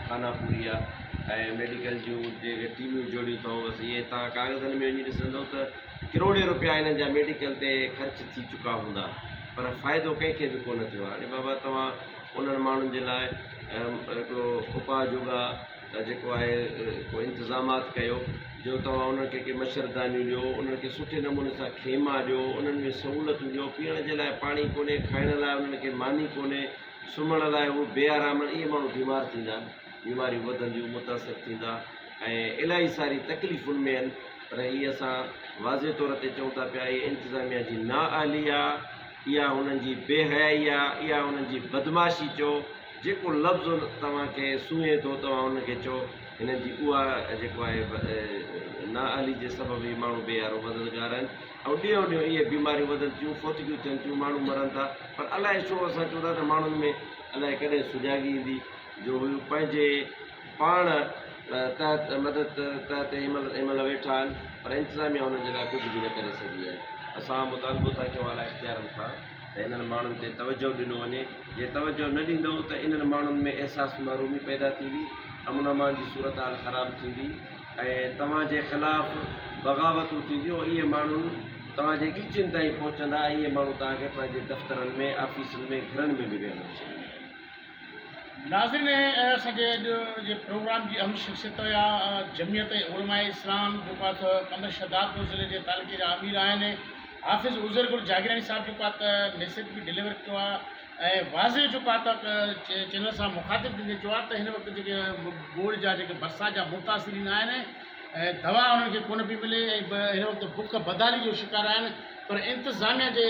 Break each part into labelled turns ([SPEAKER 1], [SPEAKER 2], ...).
[SPEAKER 1] خانه پوري آ ۽ ميڊيڪل جون جيڪي ٽيمون جوڙيون اٿئون بس اهي توهان ڪاغذن ۾ وڃي ڏسندو ته ڪروڙين روپيا انهن جا ميڊيڪل تي خرچ ٿي چڪا هوندا پر فائدو ڪنهن کي به ڪونه ٿيو آ اڙي بابا توهان انهن ماڻهن جي لاء هڪڙو اپاء جوڳا جيڪو آهي ڪو انتظامات ڪيو جو توهان انهن کي ڪي مڇردانيون ڏيو انهن کي سٺي نموني سان خيما ڏيو انهن ۾ سهولتون ڏيو پيئڻ جي لاء پاڻي ڪونهي کائڻ لاء انهن کي ماني ڪونهي سمهڻ لاء هو بي آرام آهن اهي ماڻهو بيمار ٿيندا بيماريون وڌنديون متاثر ٿيندا ۽ الاهي ساري تڪليفن ۾ آهن پر هي اسان واضح طور تي چئون ٿا پيا هي انتظاميا جي نااهلي آهي اها انهن جي بي حيائي آهي اها انهن جي بدمعاشي چئو جيڪو لفظ توهان کي سونهين ٿو توهان ان کي چئو. هنن جي اها جيڪو آهي نااهلي جي سبب هي ماڻهو بي يارو مددگار آهن ۽ ڏينهون ڏينهن اهي بيماريون وڌن ٿيون، فوتگيون ٿين ٿيون، ماڻهو مرن ٿا پر الائي ڇو اسان چون ٿا ته ماڻهن ۾ الائي ڪڏهن سجاڳي ايندي جو هو پنهنجي پاڻ تحت مدد تحت هن مهل ويٺا آهن پر انتظاميا انهن جي لاء ڪجهه به نه ڪري سگهي آهي. اسان مطالبو ٿا ڪيون اعليٰ اختيارن کان. ته انهن ماڻهن تي توجهه ڏنو وڃي، جي توجهه نه ڏيندؤ ته انهن ماڻهن ۾ احساس محرومي پيدا ٿيندي، امن امان جي صورتحال خراب ٿيندي ۽ توهان جي خلاف بغاوتون ٿينديون ۽ اهي ماڻهن توهان جي ڳچين تائين پهچندا ۽ اهي ماڻهو توهان کي پنهنجي دفترن ۾، آفيسن ۾، گهرن ۾ به ويهڻ نه ڇڏيندا.
[SPEAKER 2] ناظرين اسان جي اڄ جي پروگرام جي اهم شخصيت هيا جمعيت علماء اسلام جيڪو آهي سو قمر شهدادپور ضلعي جي تعلقي جا امير آهن حافظ عزير گل جاگيراڻي صاحب جيڪو آهي ته ميسيج به ڊليور ڪيو آهي ۽ واضح جيڪو آهي ته چينل سان مخاطب ٿيندي چيو آهي ته هن وقت جيڪي ٻوڏ جا جيڪي برسات جا متاثرين آهن ۽ دوا انهن کي ڪونه پئي ملي ۽ هن وقت بک بدحالي جو شڪار آهن پر انتظاميا جي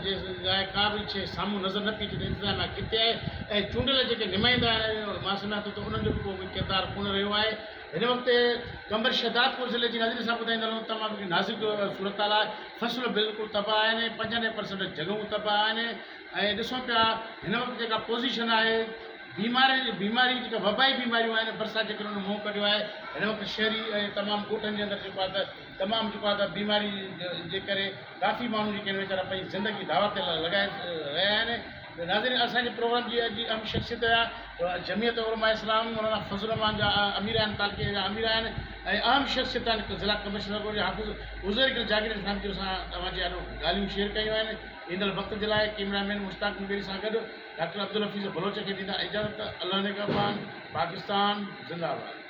[SPEAKER 2] جي لاء ڪا به شيء سامهون نظر نه پئي اچي ته انتظاميا ڪٿي آهي ۽ چونڊيل جيڪي نمائندا آهن مان سمجهان ٿو ته انهن جو به ڪو به ڪردار ڪونه رهيو آهي هن وقت قمبر شهدادپور ضلعي جي ناظرين سان ٻڌائيندا هلون تمام هڪڙي نازڪ صورتحال آهي فصل بلڪل تباهه آهن 95 پرسنٽ جڳهون تباهه آهن ۽ ڏسون پيا هن وقت جيڪا پوزيشن آهي بيمارين جي بيماري جيڪا وبائي بيماريون آهن برسات جي ڪري انهن منهن ڪڍيو آهي هن وقت شهري ۽ تمام ڳوٺن جي اندر جيڪو آهي ته تمام جيڪو آهي ته بيماري جي ڪري ڪافي ماڻهو جيڪي آهن ويچارا پنهنجي زندگي دعويٰ تي لڳائي رهيا آهن ناظرين اسان جي پروگرام جي اڄ جي اهم شخصيت هيا جمعيت علماء اسلام مولانا فضل الرحمان جا امير آهن تعلقي جا امير آهن ۽ اهم شخصيت آهن ضلع ڪمشنر جي حافظ عزير گل جاگير صاحب جو سان توهان جي آڏو ڳالهيون شيئر ڪيون آهن ايندڙ وقت جي لاء ڪيمرا مين مشتاق مغيري سان گڏ ڊاڪٽر عبدالحفيظ بلوچ کي ڏيندا اجازت الله نگهبان پاڪستان زنده آباد.